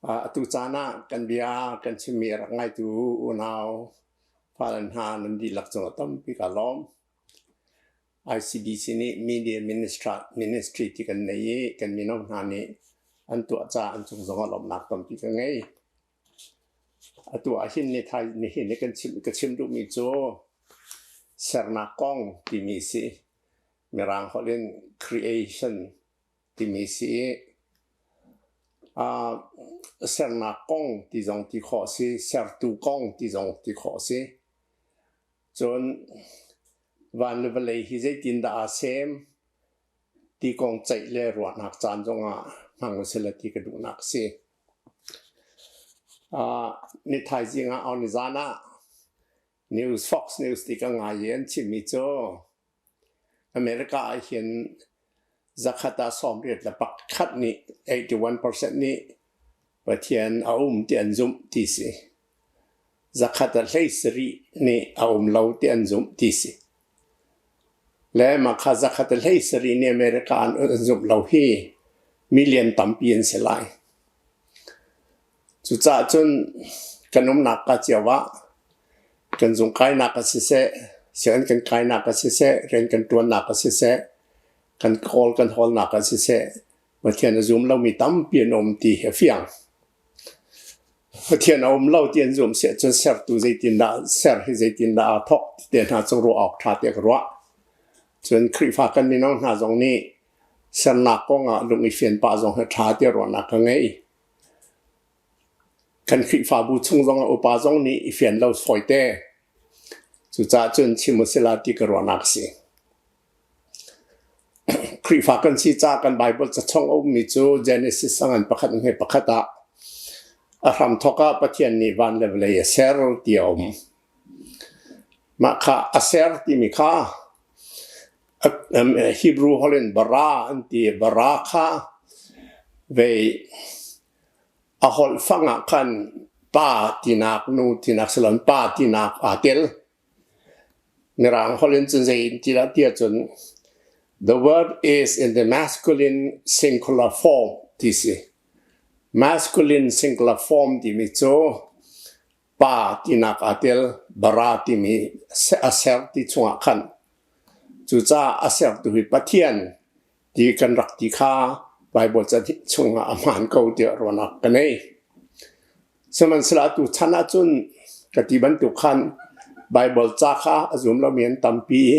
Atu caan ah kan bia kan chimmi a rak ngaitu unau fale hna nan dihlak cungah tampi kaa lawm. ICBC nih Media Ministry ti kan nei i kan mino hna nih an tuah caah an cung zongah lawmhnak tampi ka ngei. Atu ah hin nihin ni ka chim duhmi cu sernak kong timi si. Mirang holh in creation timi si i sernak kong ti zong ti khawh a si, sertu kong ti zong ti khawh a si. Cun van le vawlei hi zeitindah aa sem ti kong ceih le ruahnak caan zongah hmang usih law ti ka duhnak a si. Ni thaizing ah nizan ah News Fox News ti ka ngai i an chimmi cu America ah hin zakhat ah 81 nih 81% nih Pathian a um ti an zumh ti si. Zakhat ah 17 nih a um lo ti an zumh ti si. Le mah kha zakhat ah 17 nih America an zumh lo hi million tampi an si lai. Cucaah cun kan umnak ka cio ah kan zung kainak ah siseh, sianginn kan kainak ah siseh, rian kan ṭuannak ah siseh, kan kawl kan hawlnak ah siseh, Pathian a zum lomi tampi an um ti hi a fiang. Pathian a um lo ti an zum si ahcun sertu zeitindah ser hi zeitindah aa thawk ti te hna cu ruah awk ṭha tiah ka ruah. Cun Khrihfa kan mino hna zong nih sernak kong ah lung i fian pah zong hi ṭha tiah ruahnak ka ngei. Kan Khrihfabu chung zongah upa zong nih i fian lo sawite. Cucaah cun chim u sila ti ka ruahnak a si. Khrihfa kan si caah kan Baibal cachung a ummi cu Genesis a ngan pakhat hme pakhat ah a hramthawk ah Pathian nih van le vawlei a ser ti a um. Mah kha a ser timi kha Hebrew holh in bara an ti. Bara kha vei a holh fang ah khan pa tinak, nu tinak siloin pa tinak aa tel. Mirang holh in cun zei in ti dah ti ahcun the word is in the masculine singular form ti si. Masculine singular form timi cu pa tinak aa tel, bara timi a ser ti chungah khan. Cucaah a sertu hi Pathian ti kan rak ti kha Baibal ca chungah a hmaan ko tiah ruahnak ka nei. Sihmanhsehlaw atu chan ahcun ka ti bantuk khan Baibal ca kha a zum lomi an tampi i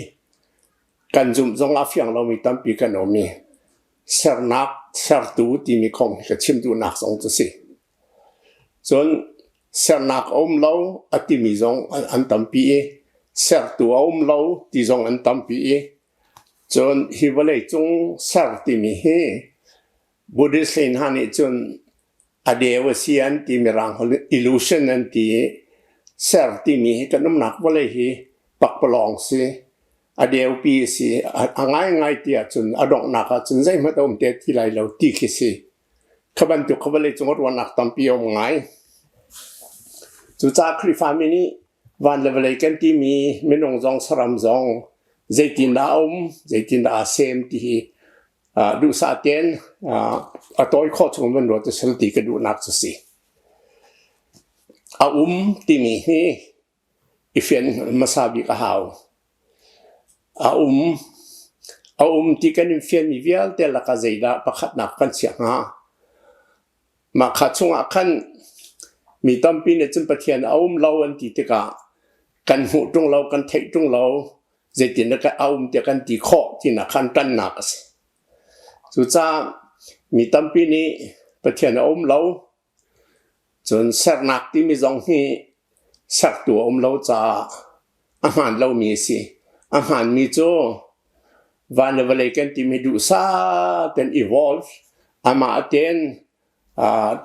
kan zumh zong a fiang lomi tampi kan um i sernak sertu timi kong hi ka chim duhnak zong cu si. Cun sernak a um lo a timi zong an tampi i sertu a um lo ti zong an tampi i cun hi vawleicung ser timi hi Buddhist lei hna nih cun a deu a si an ti mirang holh in illusion an ti i ser timi hi kan umnak vawlei hi pakpalawng si a deupi a si a ngaingai ti ahcun a donghnak ahcun zeihmanh a um te ti lai lo ti khi si. Kha bantuk kha vawleicung a ruahnak tampi a um ngai. Cucaah Khrihfami nih van le vawlei kan timi minung zong saram zong zeitindah a um, zeitindah aa sem ti hi duhsah tein a tawi khawh chung van ruat a si ti ka duhnak cu si. A um timi hi i fian hmasa bik a hau. A um a um ti kan in fianmi vialte lakah zeidah pakhatnak kan chiah hnga? Mah kha chungah khan mi tampi nih cun Pathian a um lo an ti tikah kan hmuh ṭung lo, kan theih ṭung lo, zeitindah a um tiah kan ti khawh tinak khan ṭannak a si. Cucaah mi tampi nih Pathian a um lo, Cun sernak timi zong hi sertu a um lo caah a hmaan lomi a si. A hmaanmi cu van le vawlei kan timi duhsah tein evolve, amah tein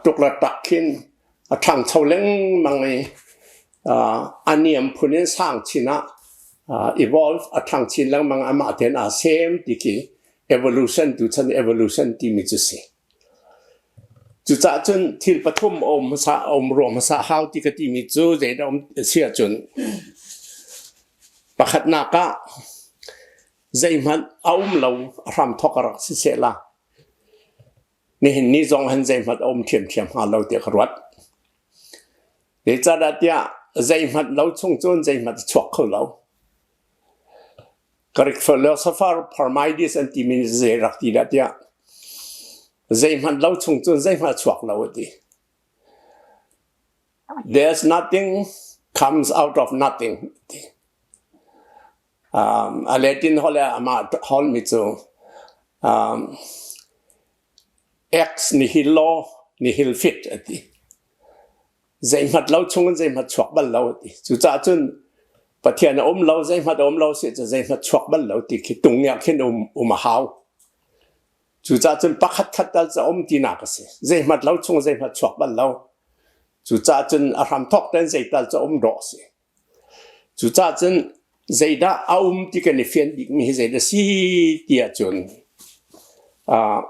tuk le tak khin a ṭhangcho lengmang i a niam phun in sang chin ah evolve a ṭhang chin lengmang amah tein aa sem ti khi evolution tuchan evolution timi cu si. Cucaah cun thil pathum a um hmasa a um ruang hmasa hau ti ka timi cu zeidah um si ahcun pakhatnak ah zeihmanh a um lo a hramthawk a rak si sehla. Nihin ni zong han zeihmanh a um ṭhiamṭhiam hnga lo tiah ka ruat. Zeicahtiah zeihmanh lo chung cun zeihmanh a chuak kho lo. Greek philosopher Parmenides an timi nih zei rak ti dah tiah zeihmanh lo chung cun zeihmanh a chuak lo a ti. There's nothing comes out of nothing. Ti. Um, a Latin holh ah amah holhmi cu um, ex nihilo nihil fit a ti. Zeihmat lo chungin zeihmat chuak bal lo a ti. Cucaah cun Pathian a um lo, zeihmat a um lo si cu zeihmat chuak bal lo ti khi tung ah khin um, um a hau. Cucaah cun pakhat khat tal cu a um tinak a si. Zeihmat lo chung zeihmat chuak bal lo. Cucaah cun a hramthawk ten zeital cu a um dawh a si. Cucaah cun zeidah a um ti kan i fian bikmi hi zeidah si ti ahcun uh,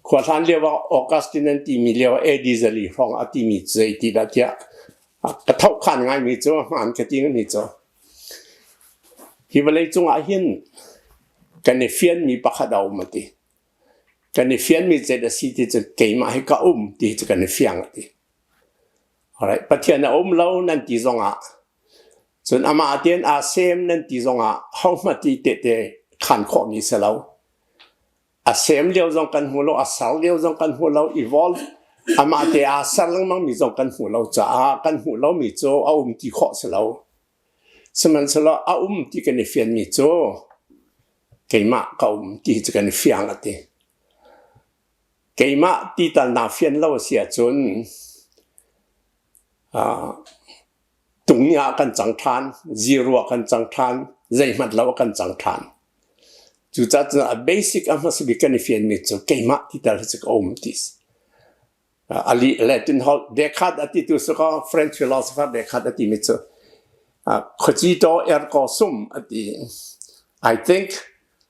khua hlan lio ah Augustine an timi lio ah AD zali hrawng a timi zei ti dah tiah ka thohkhan ngaimi cu hmaan ka ti mi cu hi vawlei cungah hin kan i fianmi pakhat a um a ti. Kan i fianmi zei a si ti cu keimah hi ka um ti cu kan i fiang a ti. Alright, Pathian a um lo nan ti zongah cun amah tein aa sem nan ti zongah hohmanh ti tehte khan khawhmi si lo. A sem lio zong kan hmu lo, a ser lio zong kan hmu lo, evolve amah te aa ser lengmangmi zong kan hmu lo caah kan hmuh lomi cu a um ti khawh si lo. Sihmanhsehlaw a um ti kan i fianmi cu keimah ka um ti cu kan i fiang a ti. Keimah ti tal naa fian lo a si ahcun uh, tung ah kan cang ṭhan, zero ah kan cang ṭhan, zeihmanh lo ah kan cang ṭhan. Cucaah cun a basic a hmasa bik kan i fianmi cu keimah ti tal hi cu ka um ti si. Ali Latin holh Descartes a ti tu si kaw French philosopher Descartes a timi cu cogito ergo sum a ti. I think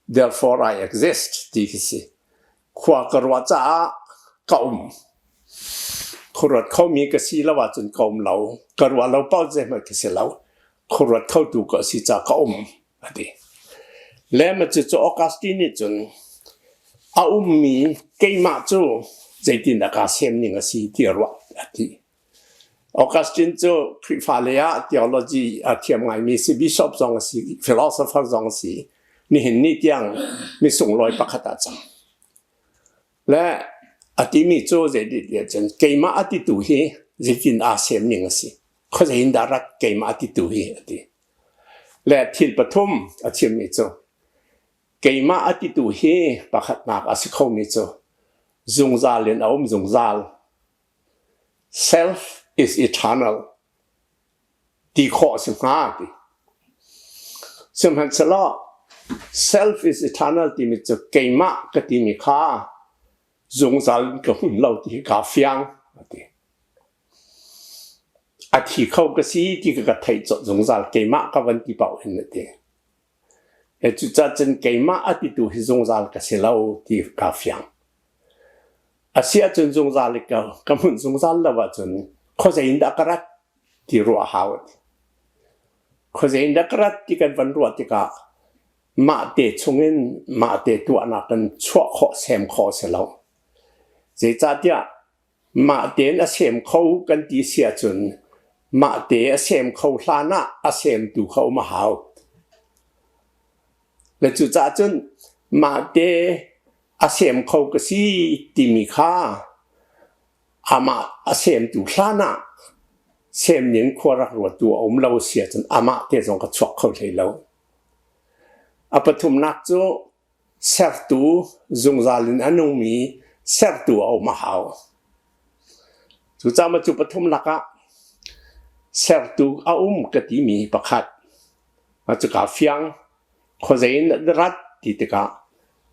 therefore I exist ti khi si. Khua ka ruah caah ka um. Khuaruat khomi ka si lo ahcun ka um lo. Ka ruah lo paoh zeihmanh ka si lo. Khuaruat khotu ka si caah ka um. A ti. Le cucu Augustine nih cun a ummi keimah cu zeitindah kaa sem ning a si ti a ruah a ti. Augustine cu Khrihfa lei ah theology a thiam ngaimi si, bishop zong a si, philosopher zong a si. Nihin ni tiang misunglawi pakhat ah cang. Le a timi cu zeitiah cun keimah a titu hi zeitin aa sem ning a si. Khuazei in dah rat keimah a titu hi a ti. Le thil pathum a chimmi cu keimah a titu hi pakhatnak a si khomi cu zungzal in a um zungzal. Self is eternal ti khawh a si hnga ti. Sihmanhsehlaw self is eternal timi cu keimah ka timi kha zungzal in ka hmun lo ti hi kaa fiang a ti. A thi kho ka si ti ka ka theih colh zungzal keimah ka van ti paoh hin a ti. He cucaah cun keimah a titu hi zungzal ka si lo ti kaa fiang. A si ahcun zungzal i ka, ka hmunh zungzal lo ahcun khuazei in dah ka rat ti ruah a hau a ti. Khuazei in dah ka rat ti kan van ruah tikah mahte chungin mahte tuahnak in chuah khawh sem khawh a si lo. Zeicahtiah Mah tein a sem kho kan ti si ahcun mahte a sem kho hlan ah a semtu kha um a hau. Le cucaah cun mahte a sem kho ka si timi kha amah a semtu hlan ah sem ning khua rak ruattu a um lo si ahcun amah te zong ka chuak kho hlei lo. A pathumnak cu Sertu zungzal in a nungmi sertu a um a hau. Cucaah cu pathum lakah sertu a um ka timi pakhat cuka fiang khuazei in rat ti tikah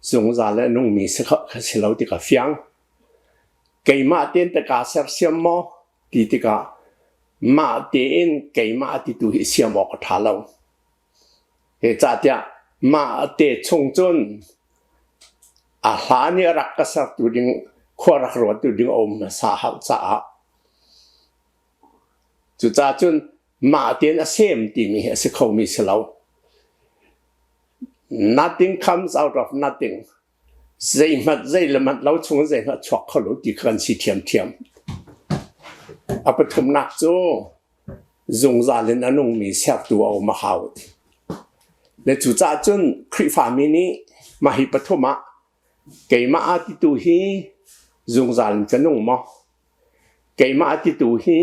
zungzal a nungmi si si lo tikah fiang. Keimah tein ta kaa sersiam maw ti tikah mah tein keimah titu hi siam awk a ṭha lo. Zeicahtiah mah te chung cun a hlan i a rak ka sertu ding khua rak ruattu ding a um hmasa hauh caah cucaah cun mah tein a sem timi hi a si khomi si lo. Nothing comes out of nothing. Zeihmanh zei le manh lo chung in zeihmanh a chuak kho lo ti kha kan si ṭhiamṭhiam. A pathumnak cu zungzal in a nungmi sertu a um a hau. Le cucaah cun Khrihfami nih mah hi pathum ah keimah aa titu hi zungzal in ka nung maw? Keimah a titu hi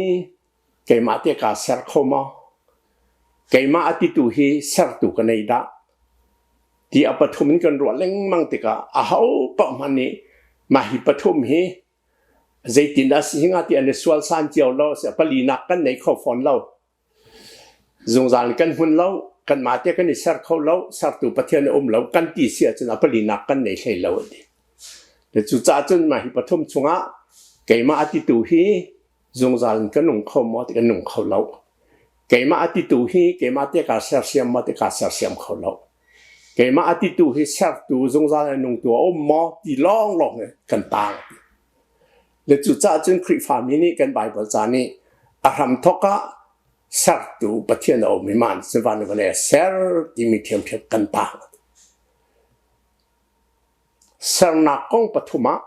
keimah te kaa ser kho maw? Keimah a titu hi sertu ka nei dah? Ti a pathum in kan ruah lengmang tikah aho paoh hmanh nih mah hi pathum hi zeitindah si hnga ti an i sualsan cio lo palinak kan nei kho fawn lo. Zungzal in kan hmun lo, kanmah te kan i ser kho lo, sertu Pathian a um lo kan ti si ahcun a palinak kan nei hlei lo a ti. Cucaah cun mah hi pathum chungah keimah a titu hi zungzal in ka nung kho maw ti ka nung kho lo. Keimah a titu hi keimah te kaa sersiam maw ti kaa sersiam kho lo. Keimah a titu hi sertu zungzal a nungtu a um maw ti lawnglawng hi kan taang. Le cucaah cun Khrihfami nih kan Baibal ca nih a hramthawk ah sertu Pathian a um i man cu van vawlei a ser timi ṭhiamṭhiam kan taang. Sernak kong pathum ah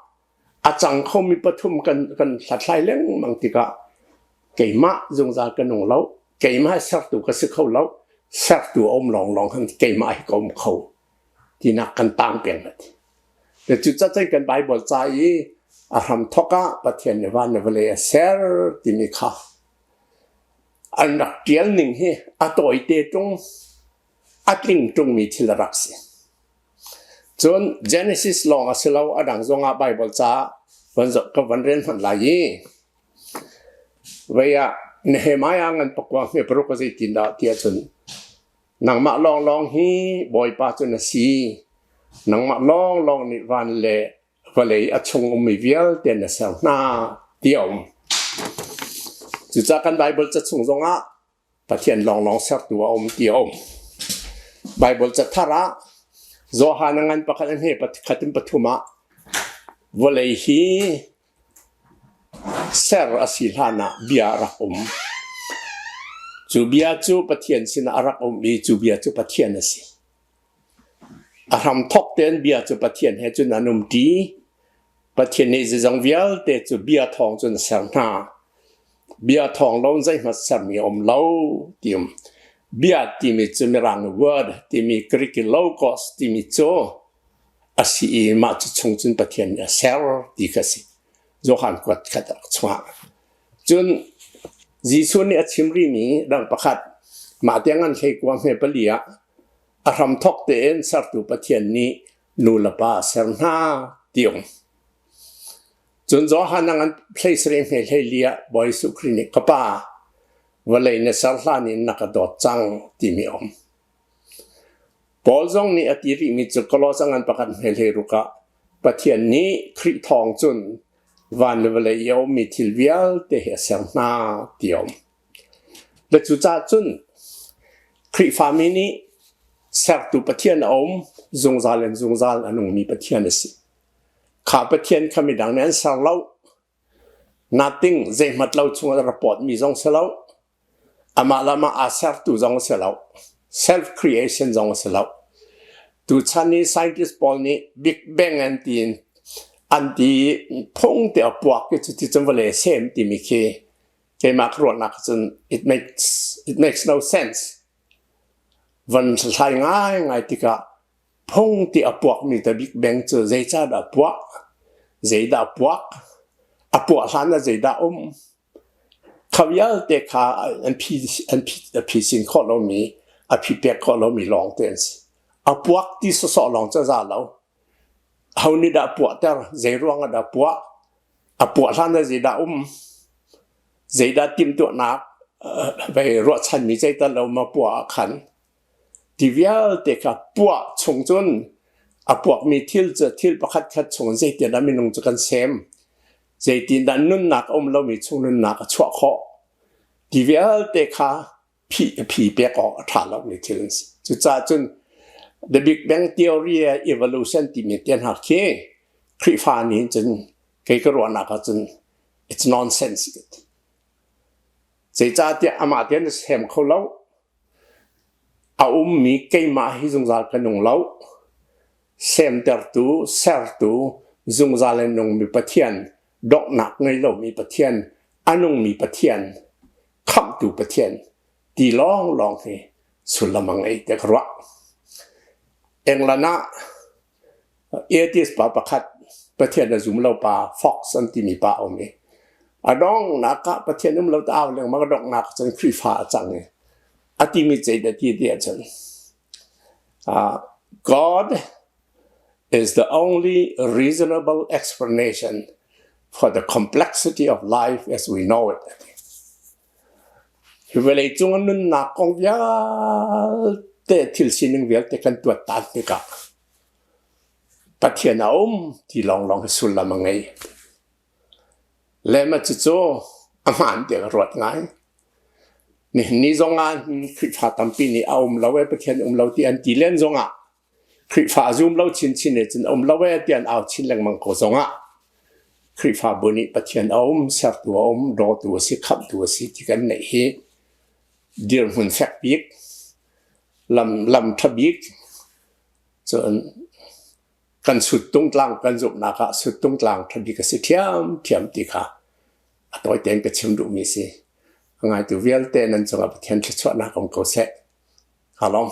a cang khomi pathum kan kan hlathlai lengmang tikah keimah zungzal ka nung lo, keimah sertu ka si kho lo, sertu a um lawnglawng khan keimah hi ka um kho tinak kan tang peng a ti. Cucaah kan Baibal ca i a hramthawk ah Pathian nih van le vawlei a ser timi kha an rak ṭial ning hi a tawite ṭung a tling ṭungmi thil a rak si. Cun Genesis lawng a si lo, a dang zongah Baibal ca van zoh ka van rel hmanh lai i vei ah Nehemiah ngan pakua hme paruk a zeitindah ti ahcun Nangmah lawnglawng hi Bawipa cu na si. Nangmah lawnglawng nih van le vawlei a chung ummi vialte na ser hna ti a um. Cucaah kan Baibal ca chung zongah Pathian lawnglawng sertu a um ti a um. Baibal ca thar ah Johan a ngan pakhat a hme pakhat in pathum ah vawlei hi Ser a si hlanah bia a rak um. Cu bia cu Pathian sinah a rak um i cu bia cu Pathian a si. A hramthawk tein bia cu Pathian he cun an umṭi. Pathian nih zeizong vialte cu bia thawng cun a ser hna. Bia thawng lo in zeihmanh sermi a um lo ti um. Bia timi cu Mirang word timi Greek i logos timi cu a si i mah cu chung cun Pathian nih a ser ti kha a si. Johan kuat khat a rak chuah. Cun Jesuh nih a chim rihmi dang pakhat mah tiang an hlei kua hme pali ah a hramthawk tein sertu Pathian nih nu le pa a ser hna ti um. Cun Johan a ngan hlei sarih hme hlei li ah Bawi Jesuh Khrih nih ka pa vawlei na ser hlan in na ka dawt cang timi a um. Paul zong nih a ti rihmi cu Kolose ngan pakhat hme ruk ah Pathian nih Khrih thawng cun van le vawlei i a ummi thil vialte hi a ser hna ti a um. Le cucaah cun Khrihfami nih sertu Pathian a um, zungzal in zungzal a nungmi Pathian a si. Kha Pathian kha midang nih an ser lo. Nothing zeihmat lo chungah report mi zong si lo. Amah le amah aa sertu zong a si lo. Self creation zong a si lo. Tuchan i scientist pawl nih Big Bang an ti in an ti i phung te a puak i cuti cun vawlei a sem timi khi keimah ka ruahnak cun it makes no sense. Van hlai ngaingai tikah phung ti a puakmi te Big Bang cu zeicahdah puak? Zeidah puak? A puah hlan ah zeidah um? Kha vialte kha an phi an phi a phisin khawh lomi, a phi pek khawh lomi lawngte an si. A puak ti sawsawh lawng cu a za lo. Ho nih dah puahter? Zei ruang ah dah puah? A puah hlan ah zeidah um? Zeidah timhtuahnak vei ruahchanmi zeital lo ma puah ah khan ti vialte kha puah chung cun a puakmi thil cu thil pakhat khat chung zeitin dah minung cu kan sem? Zeitindah nunnak a um lomi chung nunnak a chuah khawh ti vialte kha phi phi pek awk a ṭha lomi thil an si. Cucaah cun the Big Bang Theory evolution timi te hna khi Khrihfa nih cun kei ka ruahnak ah cun it's nonsense ka ti. Zeicahtiah amah tein a sem kho lo. A ummi keimah hi zungzal ka nung lo. Semtertu, sertu, zungzal in nungmi Pathian, donghnak ngei lomi Pathian, a nungmi Pathian, khamhtu Pathian ti lawnglawng hi sullam a ngei tiah ka ruah. England ah atheist pa pakhat Pathian a zum lo pa Fox an timi pa a um i a donghnak ah Pathian um lo ta au lengmang a donghnak cun Khrihfa a cang i a timi zeidah ti ti ahcun God is the only reasonable explanation for the complexity of life as we know it. Hi vawlei cung nunnak kong vialte thil sining vialte kan tuattan tikah Pathian a um ti lawnglawng hi sullam a ngei. Le mah cucu a hmaan tiah ka ruat ngai. Nihin ni zong ah Khrihfa tampi nih a um lo e Pathian um lo ti an ti len zong ah Khrihfa a zum lo chinchin e cun um lo e ti an au chin lengmang ko zong ah Khrihfabu nih Pathian a um, sertu a um, dawtu a si, khamhtu a si ti kan neih hi dirhmun fek bik, lam lam ṭha bik cun kan suttungtlang kan zumhnak ah suttungtlang ṭha bik a si ṭhiamṭhiam ti kha a tawi tein ka chim duhmi si. A ngaitu vialte nan cungah Pathian thluachuahnak um ko seh. Kaa lawm.